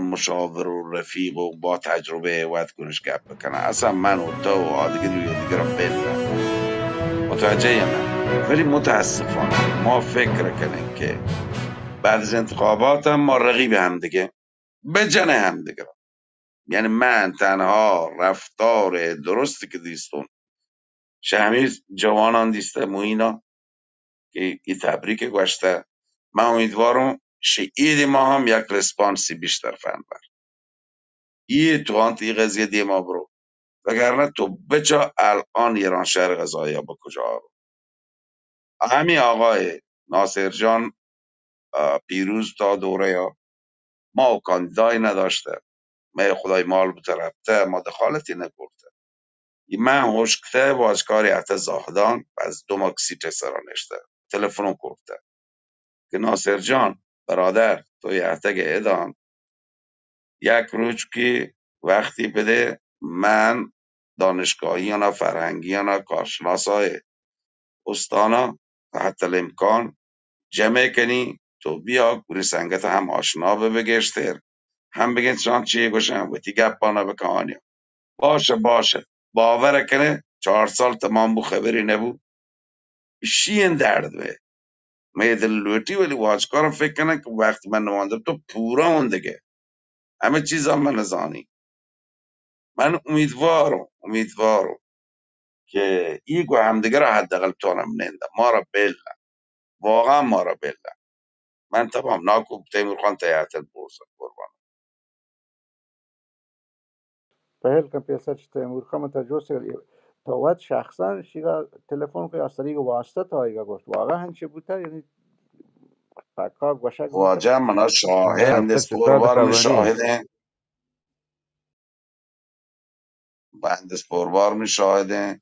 مشاور و رفیق و با تجربه وت کنش گپ بکنن. اصلاً من و تو و آدگر و دیگر بل نه. متوجه یا نه؟ ولی متاسفانه ما فکر کنیم که بعد از انتخابات هم ما رقیب هم دیگه بجنه هم دیگه. یعنی من تنها رفتار درستی که دیستون، چه همین جوانان دیسته، موینا که ای تبریک گوشته. من امیدوارم شی عید ما هم یک ریسپانسی بیشتر فن بر. ای تو انت ای قضیه دیما برو. وگرنه تو بچا الان ایران شهر قضایی به کجا رو. همین آقای ناصر جان، اه، پیروز تا دوره یا ما و کاندیدای نداشته. ما خدای مال بوته رفته، ما دخالتی نکرده. ای من هشکته واجکاری اته زاهدان، از دو ماک سیٹ سرا نشته. تلفن کرده که ناصر جان، برادر، تو یه اتگ ادان. یک روچ که وقتی بده، من دانشگاهیانا، فرهنگیانا، کارشناسای استانا، حتی الامکان جمع کنی، تو بیا، گوری سنگت هم آشنا به بگشتر، هم بگن چان چی گوشن، وتی گپانا بکن آنیا. باشه، باشه. باور کنه، چهار سال تمام بو، خبری نبو. شین درد به. مئے دل لوٹی، ولی واجکارم فکر کنن که وقت من نمانده تو پورا اون دگه. همه چیزا من زانی. من امیدوارم، امیدوارم که ای گو همدیگه را حداقل تونم ننده. ما را بل نه. واقعاً ما را بل نه. من تمام ناکو تیمور خان تیاتر برزم قربان. پہل کن پیسر چہ تیمور خان، من ترا جوست تو وت شخصاً شیگا تلفن کو یا سریگ واسطہ تو آئیگا گوشت؟ واقعاً ہنچے بوتا؟ یعنی پکا گوشگ بوتا؟ واجہ منا شاہد، بہندس پوربار من شاہد ہیں. بہندس پوربار من شاہد ہیں.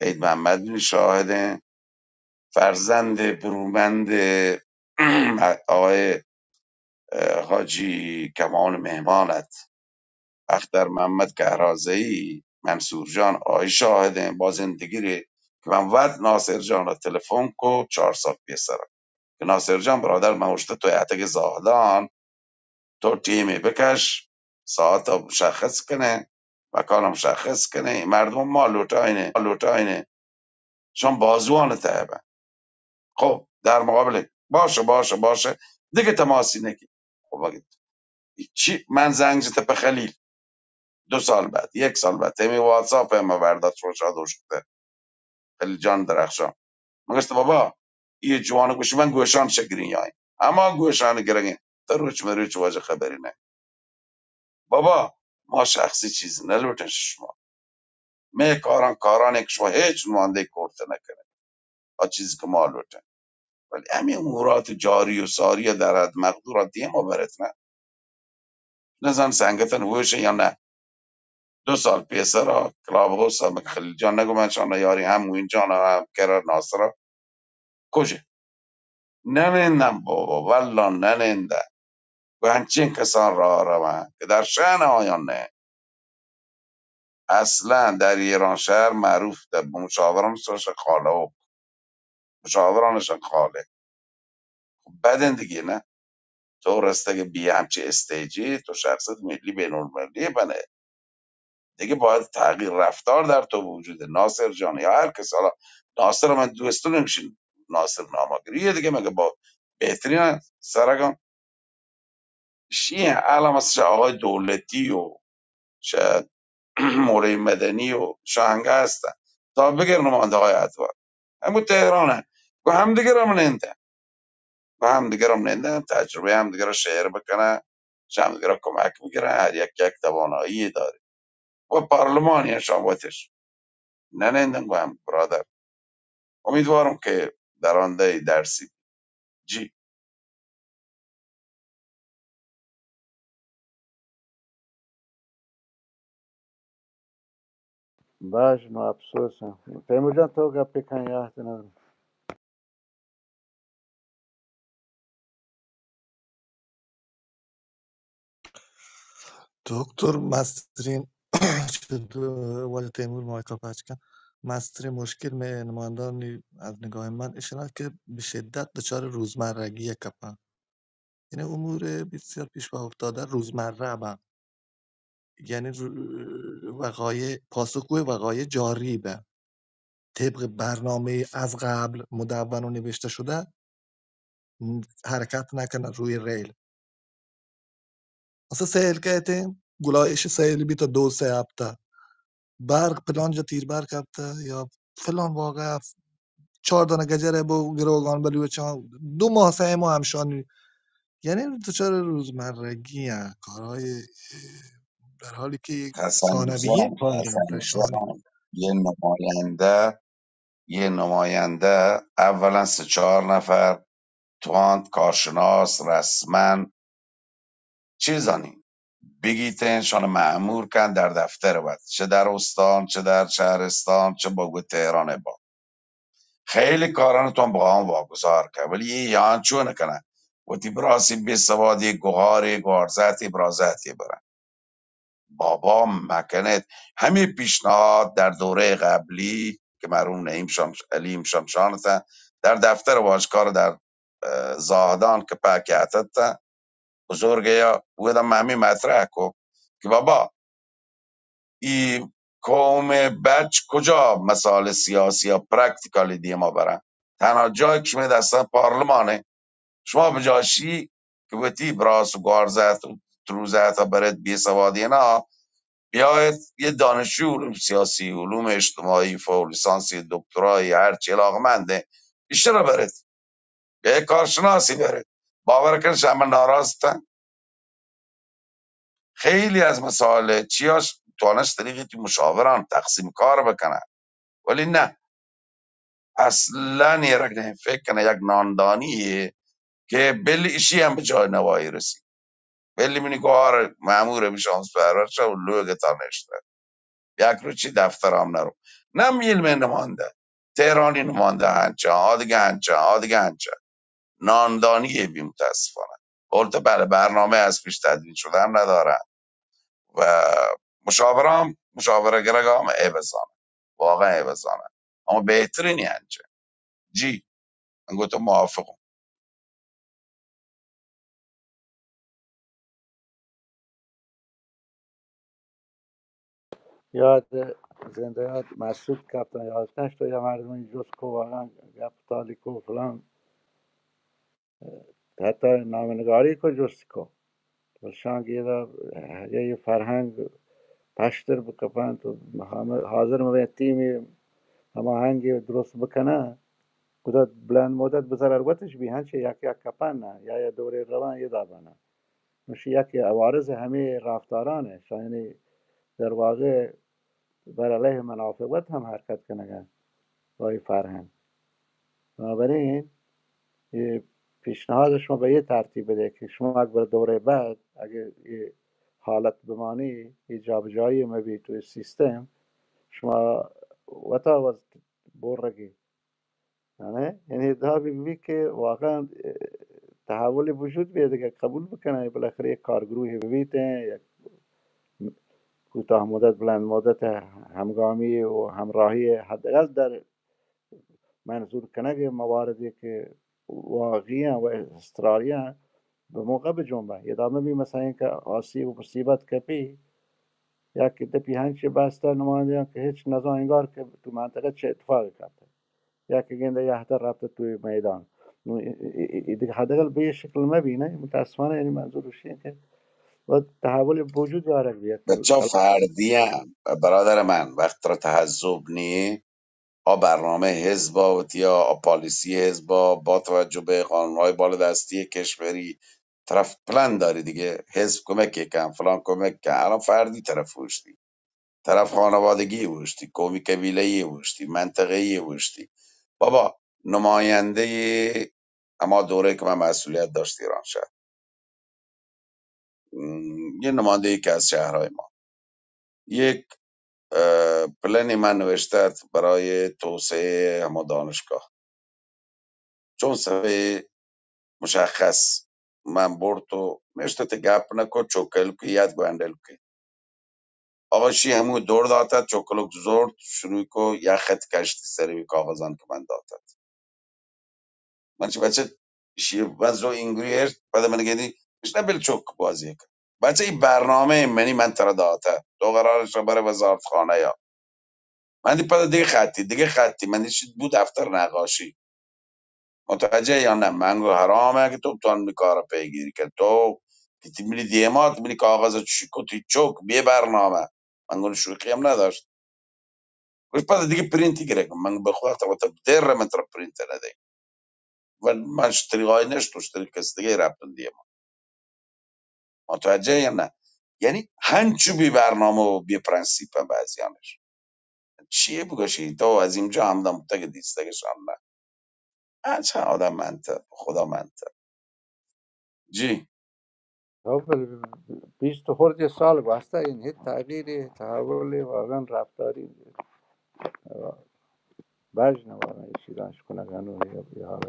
عید محمد من شاہد ہیں. فرزند برومند آقای، اه، حاجی کمال مهمان ات. اختر محمد کهرازئی، منصور جان، آئی شاهدیں، بازیں دگرے کہ من وت ناصر جان ءَ تلفون کو چار سال پیسر ءَ کہ ناصر جان برادر، من اوشتہ تو یاتگ زاہدان، تو ٹیمے بکش، ساعت ءَ مشخص کنے، مکان ءَ مشخص کنے، اے مردم ما لوٹائینے، ما لوٹائینے، شما بازوان تہ بہ. خب، در مقابل، باشه، باشه، باشه، دگه تماسی نکی. خب، اگه چی، من زنگ جته په خلیل، دو سال بعد، یک سال بعد، تیمی واتساپ ءَ ما برداشت، شما شاید اوشکته. خلیل جان درخشان. من گشت، بابا، یہ جوان گوش من گوشان شگرین یای. اما گوشان گرگیں. تا روچ مروچ واجہ خبری نہ. بابا، ما شخصی چیز نہ لوٹیں شما. مئے کاراں کاران کہ شما ہچ نماندہی کرت نہ کنیں. آ چیز کہ ما لوٹیں. ولی ہمے امورات جاری و ساری در حد مقدور دیما برت نہ. نزان سنگتن ہوش یا نہ. دو سال پیسرا کلاب ہاؤس ءَ مک خلیل جان نگو من شان یاری ہم موین جان ءَ ہم کرا ناصر ءَ کجے؟ ننندم بابا، واللہ ننندم. گو انچیں کسان راہ روان کہ در شأن آیان نہ. اصلاً در ایران شہر معروف تہ بہ مشاوران شان خالہ و مشاوران شان خالہ. خب بدیں دگہ نہ. تو رستگ بی ہمچی استیجی، تو شخصیت ملی بین المللی بنے. دگہ باید تغییر رفتار در تو بوجود ناصر جان یا ہر کس. حالا ناصر من دوستون نمیشن، ناصر نامگری دگہ مگہ با بہترین سرگان. شی علم است، چه آقای دولتی و چه مولوی مدنی و شاهنگه هستن. تا بگر نماینده های ادوار. همو تهرانه. گو همدیگه را من ننده. گو همدیگه را من ننده. تجربه همدیگه را شیر بکنه. چه همدیگه را کمک بگیرن. هر یک یک توانایی داره. و پارلمانی هم شما وتش. ننندن گو هم برادر. امیدوارم که درآیندهٔ درسی. جی. باش، نو افسوس. تیمور جان، تو گپے کن، یاد ندارم. دکتر مسترین، چہ دو، واجہ تیمور مایکا پچ کن. مسترین مشکل مئے نمایندگانی از نگاہ من اشنا کہ بہ شدت دچار روزمرگی کپن. یعنی امور بسیار پیش پا افتاده روزمره به، یعنی رو-، وقایع، پاسخگوی وقایع جاری به، طبق برنامهٔ از قبل مدون و نوشته شده حرکت نکنه روی ریل. مثلا سیل کیت، گلایش سیل بیت دو سه هفته، برق پلان جا تیر برق کپته یا فلان واقعه، چهار دانه گجر بو گروگان بلوچان، دو ماه سه ماه همشانی، یعنی دچار روزمرگی هن، کارهای، در حالی که یک حسن ثانویه جان، کار حسن رسانه. جان، یه نماینده، یه نماینده اولا سه چهار نفر تواند، کارشناس، رسمن، چیزانی بگیتین، شان مأمور کن در دفتر وت، چه در استان، چه در شهرستان، چه بگو تهران با. خیلی کاران تو هم با هم واگذار کن، ولی یه یان چون نکنن. وتی براسی بی سوادی گوهاری، گوارزتی، برازتی برن. بابا مکنید. همین پیشنهاد در دورهٔ قبلی که مرحوم نعیم شمش-، علیم شمشان اتن، در دفتر واجکار در، اه، زاهدان که پاکی اتت، بزرگ یا، او دم همین مطرح کو که بابا، ای قوم بچ کجا مسائل سیاسی یا پرکتیکالی دیما برن؟ تنها جایی که شما دستان پارلمانه. شما بجاشی که وتی براس و گوارزت و تروزت برد بی سوادینا، بیاید یه دانشجو علوم سیاسی، علوم اجتماعی، فوق لیسانسی، دکترای، هرچی علاقمنده، ایشترا برد. یا یک کارشناسی برد. باور کن شما ناراض تن. خیلی از مسائل چیاش توانش طریقی تی مشاوران تقسیم کار بکنه، ولی نه، اصلاً یه رگ نه. فکر کنه یک ناندانی که بل ایشی هم به جای نوایی رسی. بل منی گوار مامور میشان سپرور شو لوگ تا نشته. یک روچی دفتر هم نرو. نه میل من نمانده. تهرانی نمانده هنچه، آدگه هنچه، آدگه هنچه. ناندانی بی متاسفانه. البته بله، برنامه از پیش تدوین شده هم ندارن و مشاوره هم، مشاوره گرگ هم عیب زانه. واقعاً عیب زانه. اما بهترینی هنچه. جی، من گوتم موافقم. یاد زندہ یاد مسعود کپتن یاد نشت و یا مردم جست کو واقعاً گپ تالی کو فلان، حتی نامنگاری کو جست کو. شان گیدا یه فرهنگ پشتر بکپن تو حاضر مبین تیمی هماهنگی درست بکنن. کدت بلند مدت بزرر وتش بی هنچه یک یک کپن نه یا یا دوره روان یه دابنه. نوشی یکی عوارض همه رفتارانه، شایانی در واقع بر علیه منافع وت هم حرکت کنگن با ای فرهنگ. بنابراین، ای پیشنهاد شما به یه ترتیب بده که شما اگه بر دوره بعد، اگه ای حالت بمانی، ای جابجایی مبی تو سیستم، شما وتا وز برگی. یعنی، یعنی دا بی بی که واقعاً، اه، تحول وجود بیاد، اگر قبول بکنه، بالاخره یک کارگروهی ببیت، یک کوتاه مدت، بلند مدت همگامی و همراهی حداقل در منظور کنگ مواردی که واقعی و اضطراری به موقع بجنبه. یه دامه بی مثلاً اینکه آسیب و مصیبت کپی، یا که دپی هنچی بسته نمایندگان که هیچ نزان انگار که تو منطقه چه اتفاقی کپته. یا که گنده یهده رفته توی میدان. نو ای، ای، ای، ای دیگه حداقل به یه شکل مبینه. متاسفانه یعنی منظور روشی که و تحول وجود داره بیاد. بچا فردی هم، برادر من، وقت را تحزب نی، آ برنامه حزب آ وتی، آ پالیسی حزب آ، با توجه به قانون‌های بالادستی کشوری، طرف پلان داری دیگه، حزب کمک کن، فلان کمک کن، الان فردی طرف اوشتی، طرف خانوادگی اوشتی، قومی قبیله‌ای اوشتی، منطقه‌ای اوشتی. بابا، نمایندهٔ اما دوره که من مسئولیت داشت ایرانشهر، م، یه نماینده یکی از شهرهای ما، یک، اه، پلنی من نوشته برای توسعهٔ هما دانشگاه. چون سبب مشخص، من برد و نشته تی گپ نکو، چوکل کو، یاد گوندل کو. آقا شی همو دور داته، چوکلک زورد، شروع کو، یا خط کشتی سری کاغذان که من داته. من چه بچه ایشی بزو اینگوری ارت، پد من گندی، ایش نه بل چوک بازی کن. بچه ای برنامه منی من ترا داته. تو قرار شو بره وزارت خانه یا. من دی پد دیگه خطی، دیگه خطی. من دی شد بود دفتر نقاشی. متوجه یا نه؟ من گو حرامه که تو بتوان می کار پیگیری کن. تو که تی منی دیمات، منی کاغذ چی کتی چوک، بی برنامه. من گو شوخی هم نداشت. گوش پس دیگه پرینتی گرگ. من به خدا تو وقت در من تر پرینت نده. و من شتری آی نشت و شتری کس دیگه رفتن دیما. متوجه یا نه؟ یعنی هنچو بی برنامه و بی پرنسیپ هم بعضیانش. چیه بگوشی؟ تو از اینجا هم دم تک دیستگش هم نه. اچھا، آدم منتر، خدا منتر. جی. او بل بیست خردی سال گوسته این هیچ تغییری، تحولی، واقعاً رفتاری بج نوارن، این چیزانش کنگن و یا، یا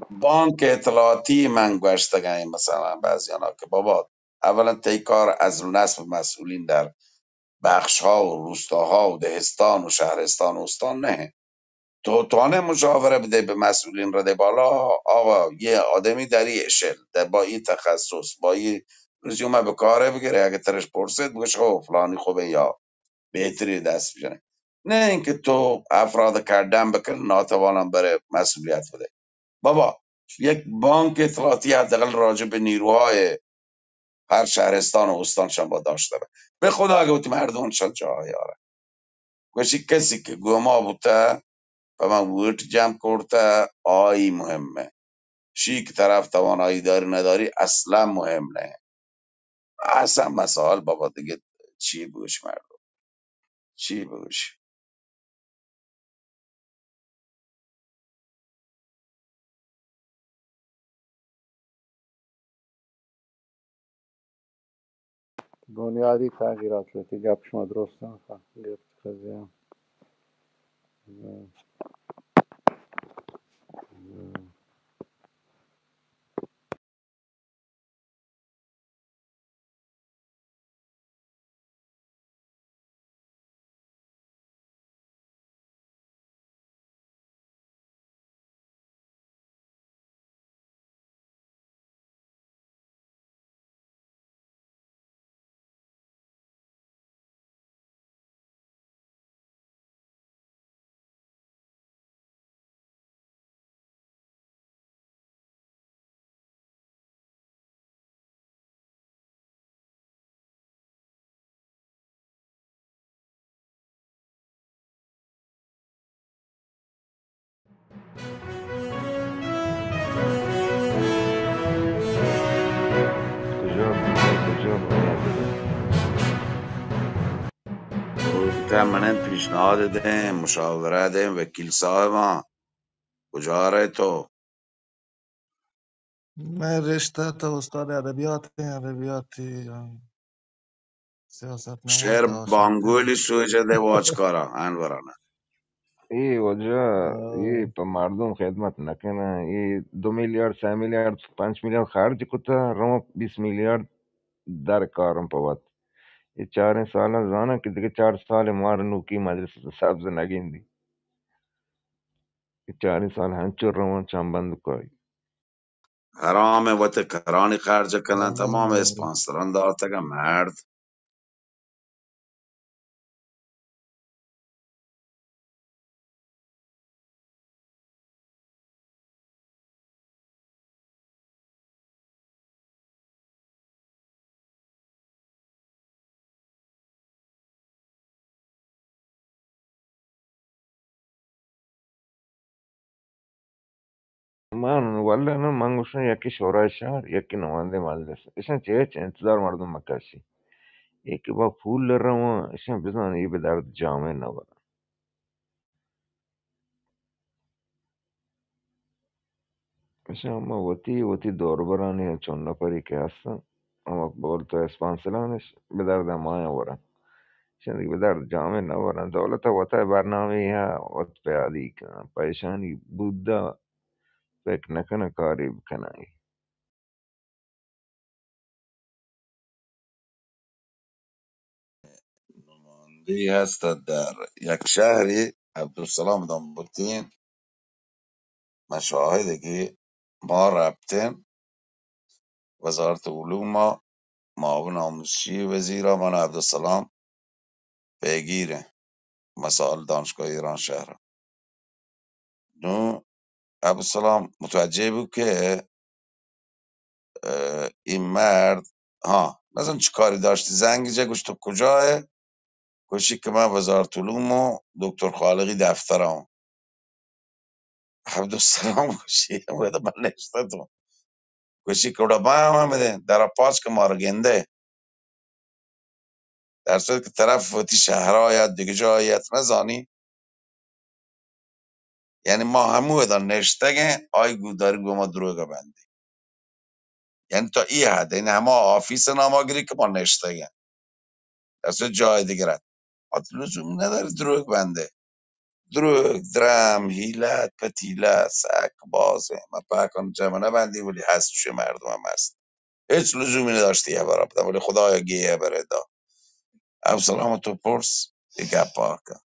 بانک اطلاعاتی من گوشتگن، مثلاً بعضیانا که بابا، اولاً تی کار از نصب مسئولین در بخش‌ها و روستاها و دهستان و شهرستان و استان نه. تو توانه مشاوره بده به مسئولین رده بالا، آقا، یه آدمی در این اشل، در، با این تخصص، با این رزومه به کاره بگیره، اگه ترش پرسید، بگوش، خب، فلانی خوبه یا بهتری دست بجنه. نه اینکه تو افراد کردن بکن، ناتوانم بره مسئولیت بده. بابا، یک بانک اطلاعاتی حداقل راجع به نیروهای هر شهرستان و استانشان با داشته به. به خدا اگه وتی مردمشان جا یاره. گوشی کسی که گو ما بوته، په من ووٹ جمع کرته، آیی مهمه. شی که طرف توانایی داری نداری، اصلاً مهم نه. اصلاً مسائل بابا دیگه چی بگوش مردم؟ چی بگوش؟ بنیادی تغییرات لتی گپ شما درست نفهم گرفت قضیه. کجا بوتہ، کجا بوتہ؟ گوشتہ من پیشنہاد دیں، مشاورہ دیں، وکیل صاحباں، کجا رہے تو؟ مئے رشتہ تو استاد ادبیات ہیں، ادبیاتی، ہم، سیاست نہ شعر تو بانگولی سوچ دے واچ کارا انورانا. اے واجہ، ہاں. اے پہ مردم خدمت نہ کناں. اے دو میلیارڈ، سئے میلیارڈ، پنچ میلیارڈ خرچ کتا، رواں بیست میلیارڈ در کارم پہ وت. اے چاریں سالاں زاناں کہ دگہ چار سال مار نوکی مجلس سبز نہ گندی. اے چاریں سال ہنچو رواں چم بند کائی. حرام وت کرانی خرچ کنن، تمام اسپانسران داتگ مرد. من واللہ نہ، من گوشاں یکے شورای شہر، یکے نمائندہ مجلس. اشاں چہ ہچ انتظار مردم مکشی. اے کہ با پول رواں، اشاں بزان اے بہ درد جامع نہ وراں. اشاں ہما وتی، وتی دوربرانی چون نپری کہ ہستاں، ہما بول تو اسپانسرانش بہ درد ہمایاں وراں. اشاں دگہ بہ درد جامع نہ وراں. دولت ء وتا برنامہ ء وت پیادی کناں. پہ اشانی بودہ فکر نہ کناں کارے بکناں. نماینده‌ای هست در یک شهری، عبدالسلام دامبوتین، مشاهده که ما رپتیں وزارت علوم ءَ، معاون آموزشی وزیر ءَ، من عبدالسلام پیگیر ایں، مسائل دانشگاہ ایرانشہر ءَ۔ نوں عبدالسلام متوجہ بو کہ، اه، اے مرد، ہاں، نزان چہ کاری داشت، زنگ جا، گوشت تو کجا ئے؟ گوشی کہ من وزارت علوم ءَ دکتر خالقی دفتر ءَ اوں۔ عبدالسلام گوشی، ودا من نشتہ تو۔ گوشی کہ گڑا ما ہم ہمدیں، در پاچ کہ مارا گندے۔ در صورت کہ طرف وتی شہرا یا دگہ جاہے ات نزانی۔ یعنی ما ہمودا نشتگیں، آئی گوداری گو ما دروگ بندی۔ یعنی تا ای حد، یعنی ہما آفیس ناما گری کہ ما نشتگیں۔ اصل جای دیگر ات۔ ات لزوم نداری دروگ بندے۔ دروگ، درم، حیلت، پتیلت، سک بازیں۔ ما پاکان جمع نبندی، ولی ہست چوشیں مردم ہم ہست۔ ہچ لزومی نداشتی ہبرا بدن، ولی خدایا گیہ برے دا۔ اب سلامت و پرس، یہ گپا کن۔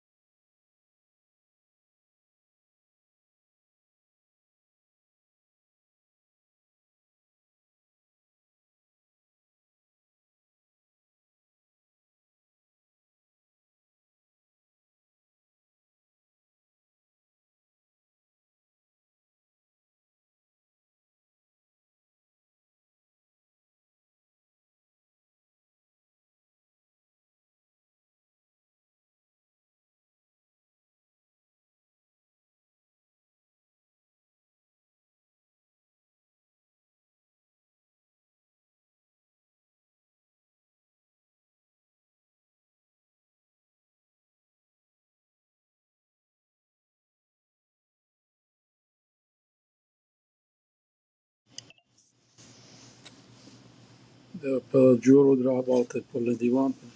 پہ جور و دراہ بات پل دیوان پہ۔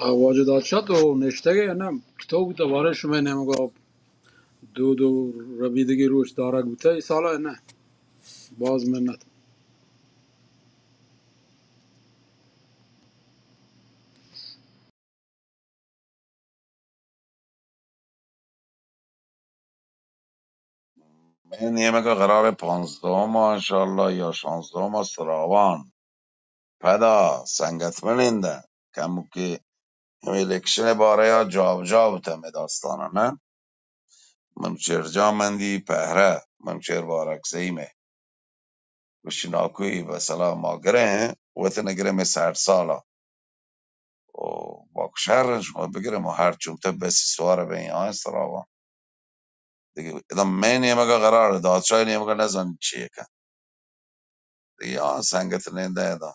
آ، واجہ دادشاہ تو نشتگے یا نہ؟ تو بوتا بارے شمئے نیمگا دود و ربیدگی روچ دارگ بوتا اے سالا یا نہ؟ باز منت۔ مئے نیمگ ءَ قرار پانزدہم ءَ انشاءاللہ یا شانزدہم ءَ سراوان۔ پدا سنگت منندہ کمکے ہمے الیکشن ءِ بارہ ءَ جابجا بوتہ مئے داستان ءَ نہ۔ منوچہر جامندی پہرہ، منوچہر بارکزئی مئے۔ گوشی ناکوئی بسلا ما گریں، وت نہ گریں مئے ساٹھ سالا۔ او باکو شہر شما بگریں، ما ہر چومتہ بسی سوار بیں، آں سراوا۔ دگہ ادا مئے نیمگا قرار، دادشاہ نیمگا نزانی چی کن۔ دگہ آں سنگت نندہ ادا۔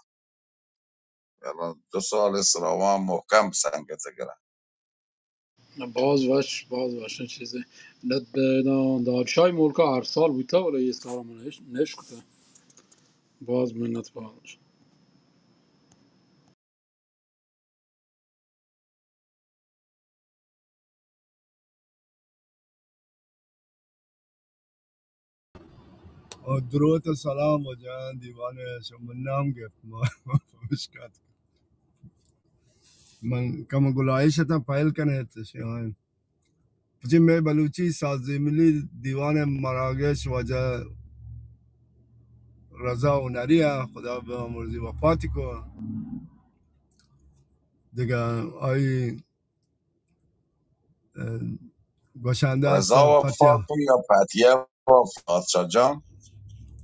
یلا دو سال سراوا محکم سنگت گریں۔ باز وش، باز وش چیزے۔ نہ، دادشاہی ملکا ہر سال بوتا، ولی اے سال من نش-، نشکتا۔ باز منت باز۔ او دروت و سلام و جان دیوان شما نام گپت ما پمشکات۔ من کم گلائش تا پہل کنے تو شیوان۔ پچے مئے بلوچی ساز ملی دیوان مراگش واجہ رضا ہنری ءَ خدا بیامرزی وفات کو۔ دگہ آئی، اه، گوشندہ رضا وفات کو یا فتیہ وفات، شاہ جان؟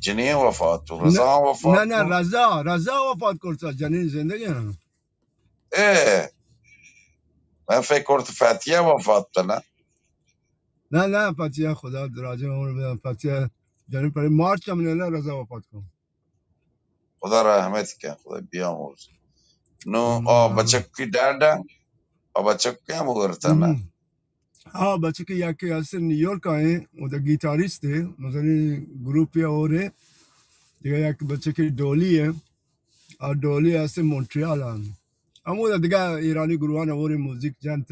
جنین وفات کو، رضا وفات کو؟ نہ، نہ، رضا، رضا وفات کو، جنین زندگی ہیں۔ اے، من فکر کرت فتیہ وفات کنه۔ نہ، نہ، فتیہ خدا دراجیں عمر بدن، فتیہ جنین پر مارچ ہم نہ رضا وفات کو۔ خدا رحمت کن، خدا بیامرز۔ نو، آ بچک کی ڈاڈا، آ بچک کی ہم ورتا نا۔ ہم۔ آ بچک یکی ہست نیویارک آئیں، او دا گیتاریست ہے، مزنی گروپی اور ہے۔ دیگه یک بچک ڈولی ہے، آ ڈولی ہست مونٹریال آن۔ ہمودا دگہ ایرانی گروہان ہورے موزیک جنت۔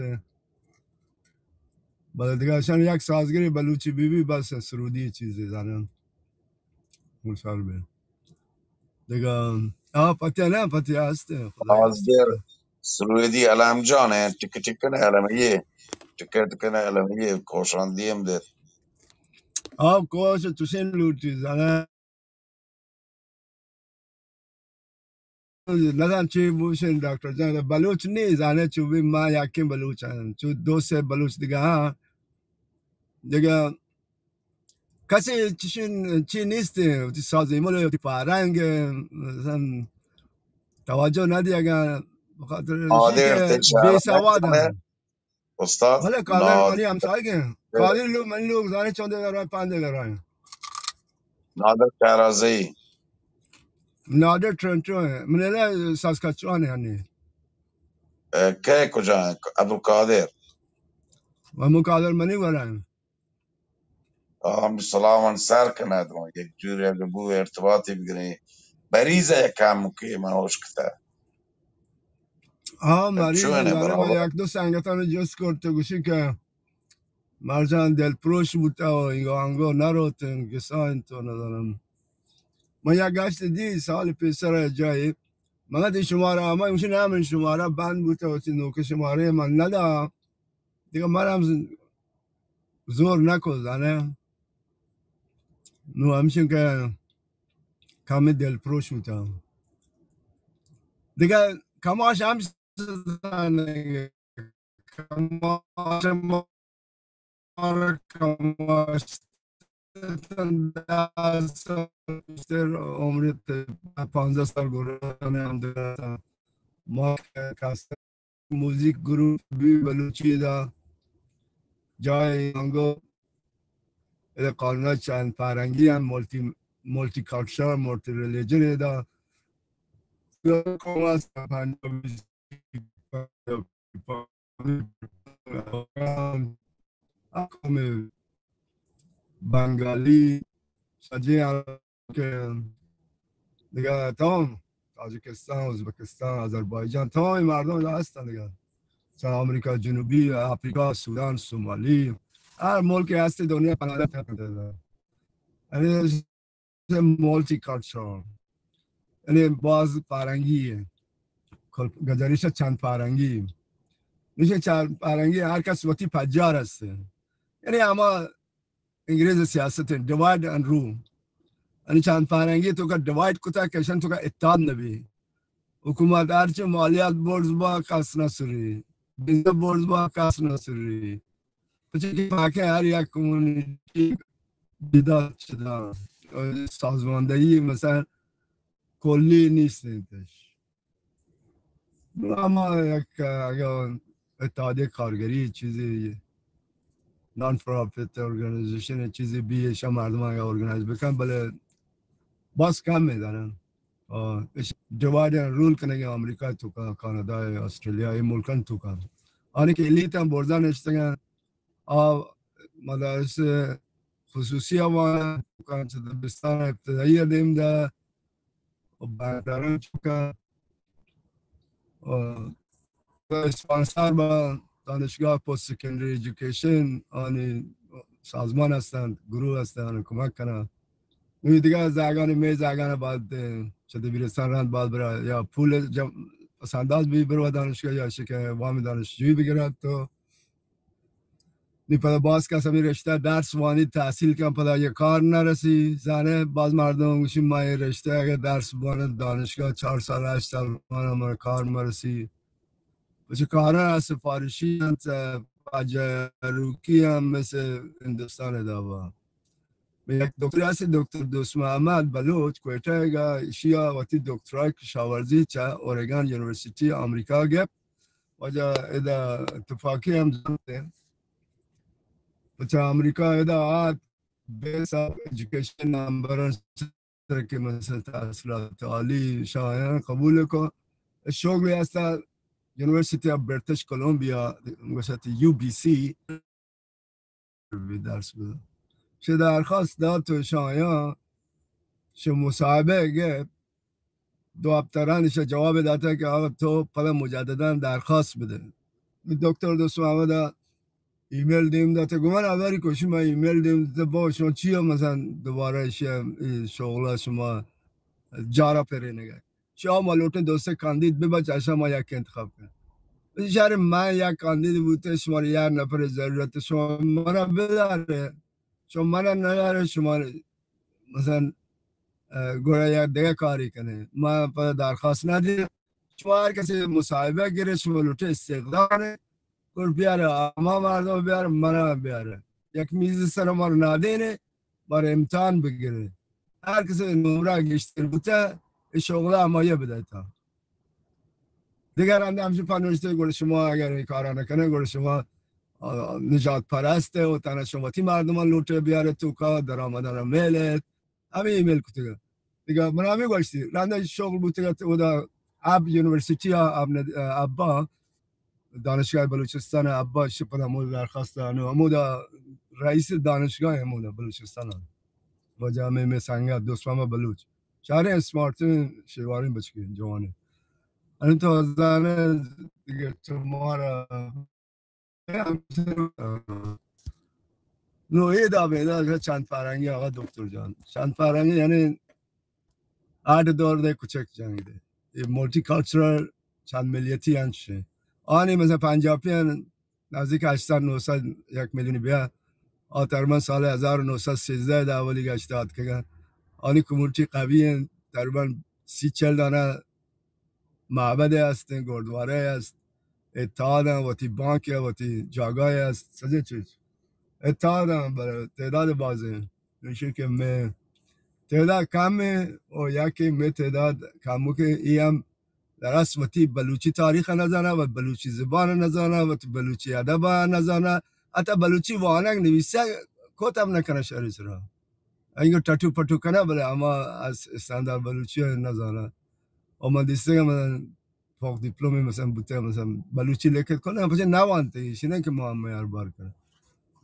بلے دگہ اشان یک سازگرے بلوچی بی بی بس سرودی چیزے زانن۔ مثال بے۔ دگہ، آ، پتہ نہ، پتہ ہست، خدا سازگر سرودی علم جان ہے، ٹک ٹک نے علم یہ، ٹک ٹک نے علم یہ، کوشان دیم دے۔ آ، کوش چوشیں لوٹی زانن۔ نزان چی بوشن ڈاکٹر جان، بلوچ نی زانے چو بی، ما یکیں بلوچ ہن، چو دو سے بلوچ دگہ ہاں، دگہ کسی چشن چی نیست، وتی سازیمل، وتی پارنگ، مثلاً توجہ نہ دیگا، بخاطر اشی کہ بے سواد ہن۔ استاد بلے قادر ناد-، منی ہمسائگ ہیں۔ قادر لوگ، منی لوگ زانے چوندے گھر ہیں، پاندے گھر ہیں۔ نادر شہرازئی۔ نادر ٹرنٹو ہیں۔ من لے ساسکاچوان ہیں ہنی۔ اے، کئے کجا ہیں؟ عبدالقادر۔ عبدالقادر منی گھر ہیں۔ ہم سلام سر کنہ تو یک جوری اگہ بو ارتباطی بگریں۔ مریض ہے کم کہ من ہوش کتا۔ ہاں، مریض چون ہے، برابر۔ یک دو سنگتان جست کرت، گوشی کہ مرجان دل پروش بوتا و انگو انگو نروت، گسان تو نزانم۔ من یک گشت دی سال پیسر جایی۔ من گفت شمارہ، ہمے گوشی نہ، من شمارہ بند بوتا، وتی نوک شمارہ من ندا۔ دگہ من ہم زور نکو زانے۔ نو ہمشن کہ کمی دل پروش بوتا۔ دگہ کماش ہم زانے، کماش مارا کماش دہ سال پیشتر عمر تے پانزدہ سال گزارتاں ہم دراتاں۔ ما کس موزیک گروپ بی بلوچی دا جای انگو، ادا قانون چند پارنگی ہم، multi, multi culture, multi religion ادا۔ قوم است، پنجابی، قوم بنگالی، سجے کہ دگہ تمام تاجکستان، ازبکستان، آذربایجان، تمام مردم ادا ہستن دگہ۔ چہ امریکہ جنوبی، افریقہ، سودان، سومالی، ہر ملک ہستی دنیا پناہ دار۔ یعنی ملٹی کلچرل، یعنی باز پارنگی ہے۔ کل-، گزارش چند پارنگی۔ میشه چند پارنگی، ہر کس وتی پجار است۔ یعنی ہما انگریز سیاست ہے، ڈیوائیڈ اینڈ رول۔ یعنی چند پارنگی تو کا ڈیوائیڈ کتا کہ اشان تو کا اتحاد نبی۔ حکومت ہرچی مالیات برز با کس نہ سری، بزنس برز با کس نہ سری۔ پچے کہ پاکیں ہر یک کمیونٹی جدا شدہ، سازماندہی مثلاً کلی نیست انتش۔ ہما یک اگہ اتحادیہ کارگری چیزی، نان پرافٹ آرگنائزیشن چیزی بی، ایشا مردم اگہ آرگنائز بکن، بلے باز کم می‌دارن۔ آ، اش ڈیوائیڈ اینڈ رول کنگے امریکہ تو کا، کاناڈا، آسٹریلیا، اے ملکان تو کا۔ آنی کہ الیت ہم برزا نشتگن، آ مدارس خصوصی وان، چہ دبستان ابتدائی دیم دا، و بانکداران چکا، و اسپانسر با دانشگاہ پوسٹ سیکنڈری ایجوکیشن، آنی سازمان ہستند، گروہ ہستند، کمک کنند۔ نوں دگہ زاگانی، مئے زاگان بعد، چہ دبیرستان رند بعد برا یا پول جم-، پس انداز بی برو دانشگاہ یا شکہ وام دانشجویی بگرد تو نی پدا باز کس ہمے رشتہ درس وانی تحصیل کن، پدا یہ کار نہ رسی۔ زانے باز مردم گوشی ما یہ رشتہ اگر درس بوان دانشگاہ چار سال ہشت سال بوان ہمارا کار مرسی۔ پچہ کارا سفارشی انت، پجاروکی ہم مثل ہندوستان دابا۔ یک دکتر است، دکتر دوست محمد بلوچ کوئٹہ گا، اشیا وتی دکترا کشاورزی چہ اوریگان یونیورسٹی آمریکا گپت۔ واجہ ادا اتفاقی ہم زانت۔ پچہ امریکہ ادا آت، بیس آف ایجوکیشن نمبر سر کہ مثلاً تحصیلات عالی شایان قبول کو۔ شغلی ہستا یونیورسٹی آف برٹش کولمبیا، گوشت یو بی سی، درس بده۔ چہ درخواست دات و شایان چہ مصاحبہ گپت۔ دو ہفتہ رند ایشا جواب داتا کہ آقا تو پدا مجدداً درخواست بدے۔ دکتر دوست محمد ایمیل دیم داتا، گو من اولی کوشی من ایمیل دیم داتا، با شما چیا مثلاً دوبارہ ایشی، ای شغلہ شما جارا پرینگا؟ چیا ما لوٹیں دو سے کاندید ببا، چہ اشا ما یک انتخاب کن۔ شہر من یک کاندید بوتے، شما یک نفر ضرورت، شما منا بدارے، شما منا ندارے، شما مثلاً گڑا یک دگہ کاری کنے۔ ما پدا درخواست نہ دیں۔ شما ہر کسی مصاحبہ گرے، شما لوٹے استقدام ہے، گڑ بیار، ہما مردم بیار، منا بیار۔ یک میز سر ما نادینے، بار امتحان بگرے۔ ہر کسی نمرہ گیشتر بوتا، اے شغلہ ہمایا بداتا۔ دگہ رندا ہمشی پا نوشتے، گڑا شما اگر اے کارا نکنے، گڑا شما، آ، نژاد پرست ہے، و تنہا شما وتی مردمان لوٹے بیارے توکا، درآمدانا میل ہے۔ ہمے ایمیل کتگا۔ دگہ من ہمے گوشتی، رندا شغل بوتگا، اودا اب یونیورسٹی آ، اب ند-، ابا، دانشگاہ بلوچستان ابا، شپدا ہمود درخواست انو، ہمودا رئیس دانشگاہ ہمودا بلوچستان۔ واجہ ہمے میں سنگت دوست محمد بلوچ۔ شہریں اسمارٹیں شیواریں بچکے جوانے۔ انو تو زانے دگہ تو مارا نو اے دا بیدا چند فرنگی آقا دکتر جان۔ چند فرنگی یعنی آڈ دور دے کچک جنگ دے۔ اے ملٹی کلچرل چند ملیتی انچ۔ آنی مثلا پنجابی ان نزدیک ہشت صد نو صد یک میلیونی بیا۔ آ تقریباً سال ہزار نو صد سیزدہ دا اولی گشت آتکگا۔ آنی کمیونٹی قوی ان، تقریباً سی چل دانہ معبد ہستیں، گردوارہ ہست، اتحاد ہیں، وتی بانک ہے، وتی جاگہ ہست، سجے چیز۔ اتحاد ہیں، بلے تعداد بازیں۔ نوشی کہ میں تعداد کم ہے، او یا کہ میں تعداد کم کہ ای ہم درست وتی بلوچی تاریخ نزانہ، وتی بلوچی زبان نزانہ، وتی بلوچی ادب نزانہ، حتی بلوچی وانگ نویسگ کت ہم نکنہ شہری سرا۔ انگو ٹٹو پٹو کنہ، بلے ہما از استاندار بلوچی نزانہ۔ او من دیستگا من فوق دیپلومی مثلاً بوتہ، مثلاً بلوچی لکھت کنہ، پچے نہ وانتے، ایشی نہ کہ ما ہمے ہر بار کنہ۔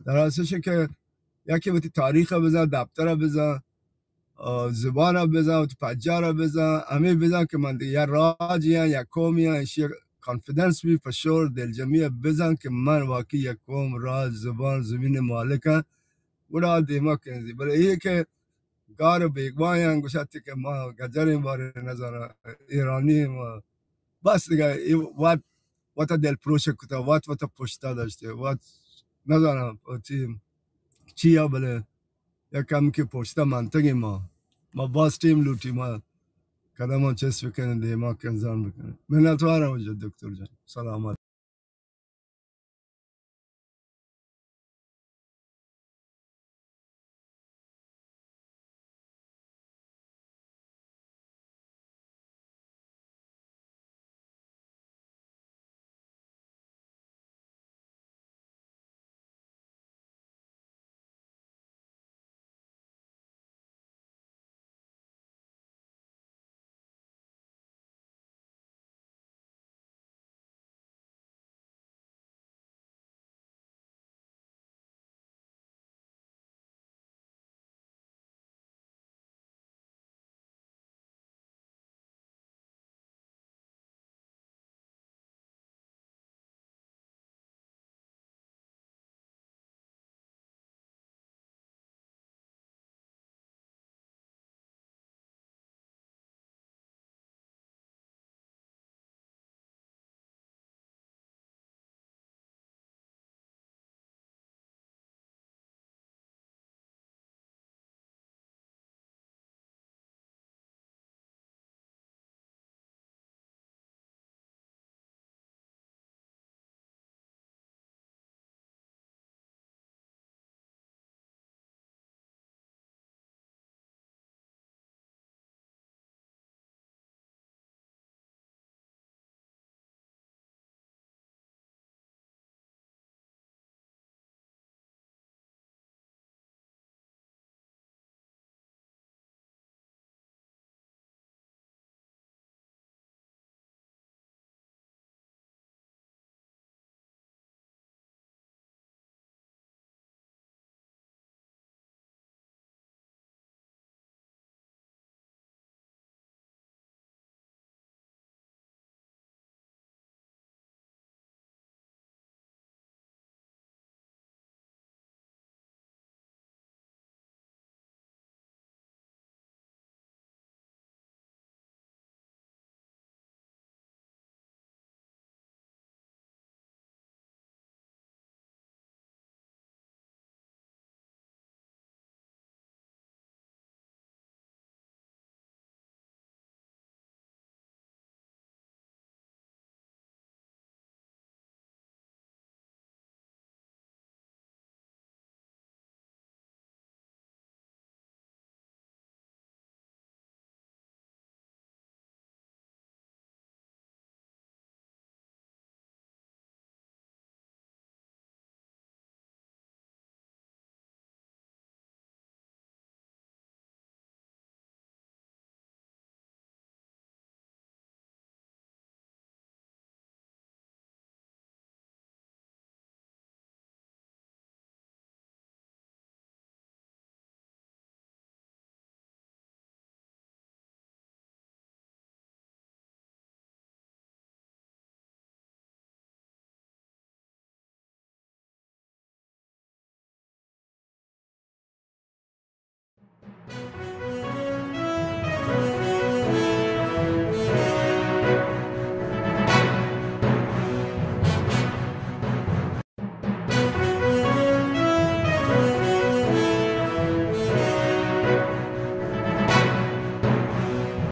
در اصل کہ یکی وتی تاریخ بزان، دفتر بزان، آ، زبان بزان، وتی پجار بزان، ہمے بزان کہ من یا راج یا، یا قوم یا، ایشی کانفیڈنس بھی فشور دلجمی بزان کہ من واقعی یک قوم، راج، زبان، زمین مالک ہیں، گڑا دیما کنزی۔ بلے یہ کہ گار و بیگواہ ہیں، گوشت کہ ما گجریں بارے نزاناں، ایرانی ما بس دگہ اے وت، وت دل پروش کتا، وت وت پشتا داشتے، وت نزاناں وتی چیا، بلے یک کم کہ پشتا منتگیں ما، ما باز ٹیم لوٹی، ما قدم چست بکنیں، دیما کنزان بکنیں۔ منتوارم واجہ دکتر جان، سلامت۔